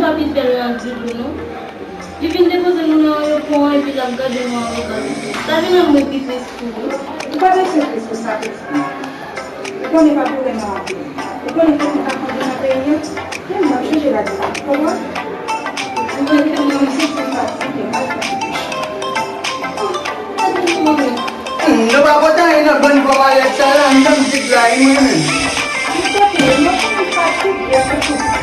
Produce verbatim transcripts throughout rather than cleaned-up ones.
Papi fè l nan di pou nou. Li vin depoze nou nan ayewopò an epi l ap gade nou an regard. Sa vin rann mwen pi tris tou wi. Ou pa bezwen tris pou sa, pitit mwen. Ou konnen pa pwoblèm nan anpil. Ou konnen fòk nou ta konprann nan peyi an. Menm mwen, m chanje lavi mwen. Konprann? Ou konnen ke mwen, m santi m fatige, m pa t konn kouche. Oh, gade nou, manmi. Hmm, nou pa pote anyen nan bann vò mayòt sa la, m nan pitit la, wi, mwen menm. M konnen, mwen konnen m fatige, m pa t konn kouche.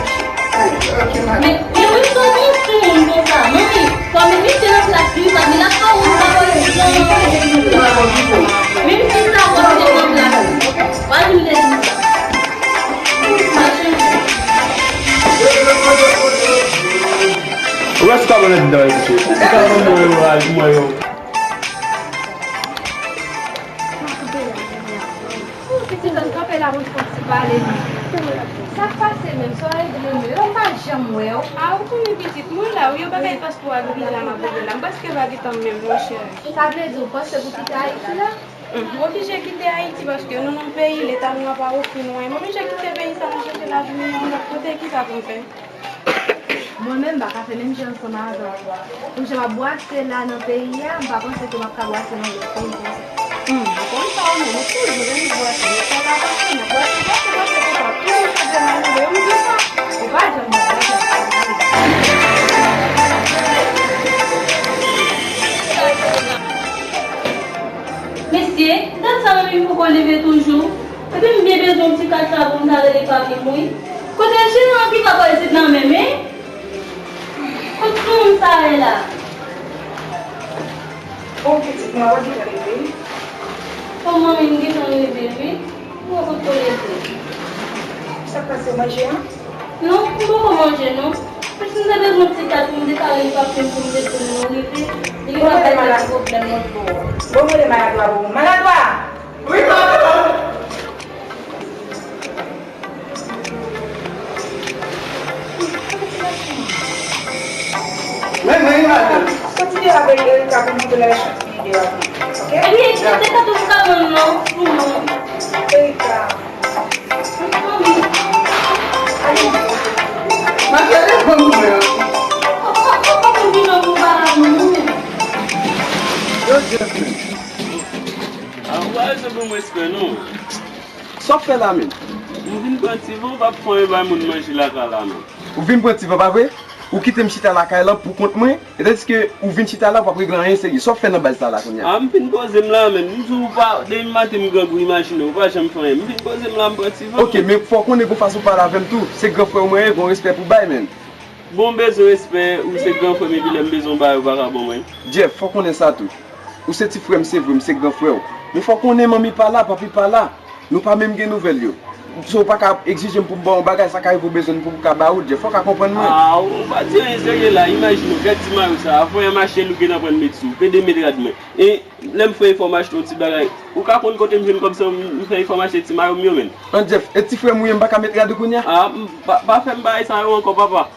Ale, ok, madanm. Men, men Wilson, yon timoun konsa, manmi. Fò m evite nan plas li, paske l ap fè yon bagay nan. Menm si sa fò m te nan plas li. Pa di m te di sa. Mache. Ou wè si w ka pran nan di dayè, mesye. Ou ka pran mwen yo, mwen yo. Pitit, ann kanpe la pou n fè yon ti pale, non. Sa k pase menm? Sa w regle menm? Yo pa janm wè w. A, ou konnen pitit, mwen la, wi, yo pa bay paspò a, depi jan m ap rele la. M prèske pa gentan menm, monchè. Sa vle di, ou panse pou kite Ayiti la? M oblije kite Ayiti paske nou nan peyi, Leta nou an pa ofri nou anyen. M oblije kite peyi sa, m chèche lavi m yon lòt kote, kisa pou m fè? Mwen menm, m pa ka fè menm jan ansanm avè w. Pou jan m ap bwase la nan peyi a, m pa panse ke m ap ka bwase nan lòt peyi konsa. Hmm, ou konn sa ou menm, ou toujou renmen bwase, men sa pa pase, m ap bwase, bwase, bwase konsa, tou yon chak de malere, ou di sa, ou pa janm bwase. Mesye, dat sa menm li poko leve toujou. Epi m byen bezwen yon ti kat la pou m ta rele papi m wi. Kote jeran an ki pa pral sit nan menm, en? Kot timoun sa ye la? Bon, pitit mwen, w ap gentan leve wi. Bon, manmi, m gentan leve wi. M wè kot ou leve. Sa k pase, w manje an? Non, m poko manje non. Pitit, m te bezwen yon ti kat pou m te ka rele papi m pou m te di l nou rive. Li gentan bay kèk pwoblèm lòt bò. Bon, mwen maladwa pou ou. Maladwa! Wi, manman! Mwen, mwen, madanm. Soti deyò avèk Erika pou m montre l al chante deyò avè l. Oke? Epi, Erika, se sa tou m ka bann non, pou mwen. Erika. Manmi. Ale. Manmi, ale, banm mwen. Ou, ou, ou pa konn ki jan pou pale ak moun, non, men. Yo, Jeffrey. A, ou pa bezwen ban m respè, non. Sa w ap fè la menm? M vin pran ti van, m p ap fè anyen bay moun manje lakay la, non. Ou vin pran ti van, pa vre? Ou kite m chita lakay lan pou kont mwen, e tandiske ou vin chita la, ou p ap regle anyen serye. Sa w ap fè nan baz sa la kounye a? A, m vin poze m la, menm. M di w pa, depi maten m grangou, imajine w, ou pa janm fè anyen. M vin poze m la, m pran ti van. Oke, men fò w konnen gon fason w pale avè m tou. Se gran frè w mwen ye, gon respè pou w bay, menm. Bon, m bezwen respè, ou se gran frè m, epi lè m bezwen w bagay, ou pa ka ban mwen. Jeff, fò w konnen sa tou. Ou se ti frè m, se vre, m se gran frè w. Men fò w konnen manmi pa la, papi pa la. Nou pa menm gen nouvèl yo. So, ou pa ka egzije m pou m ba w yon bagay, sa ka rive w bezwen l pou m ka ba ou l, Jeff. Fò w ka konprann mwen. A, ou pa di anyen serye la. Imajine w, gad ti mayo sa a. Avan yè mache l, ou gentan pran l met sou ou. Pede met rad mwen. E lè m fè efò m achte yon ti bagay, ou ka konn kote m jwenn kòb sa m fè efò m achte ti mayo m yo, menm. An, Jeff, e ti frè m ou ye, m pa ka met rad ou kounye a? A, m pa, pa fè m bagay sa yo ankò, papa.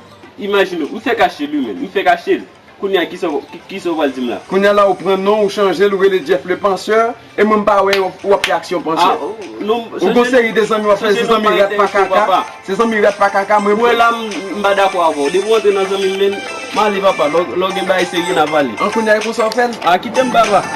Imajine w, m fèk achte l wi, menm. M fèk achte l. Kounye a, kisa w, ki, kisa w pral di m la? Kounye a la, ou pran non, ou chanje l, ou rele Jeff le penseur, e mwen m pa wè w, w ap fè aksyon pansè. A, o, non, ou gon seri de zanmi w ap fè, se zanmi rat pa kaka, se zanmi rat pa kaka, mwen. Mwen la, m, m pa dakò avè w. Depi w antre nan zanmi m, men, m ale, papa. Lè w, lè w gen bagay serye, n a pale. An, kounye a, e konsa w fè l? A, kite m, papa.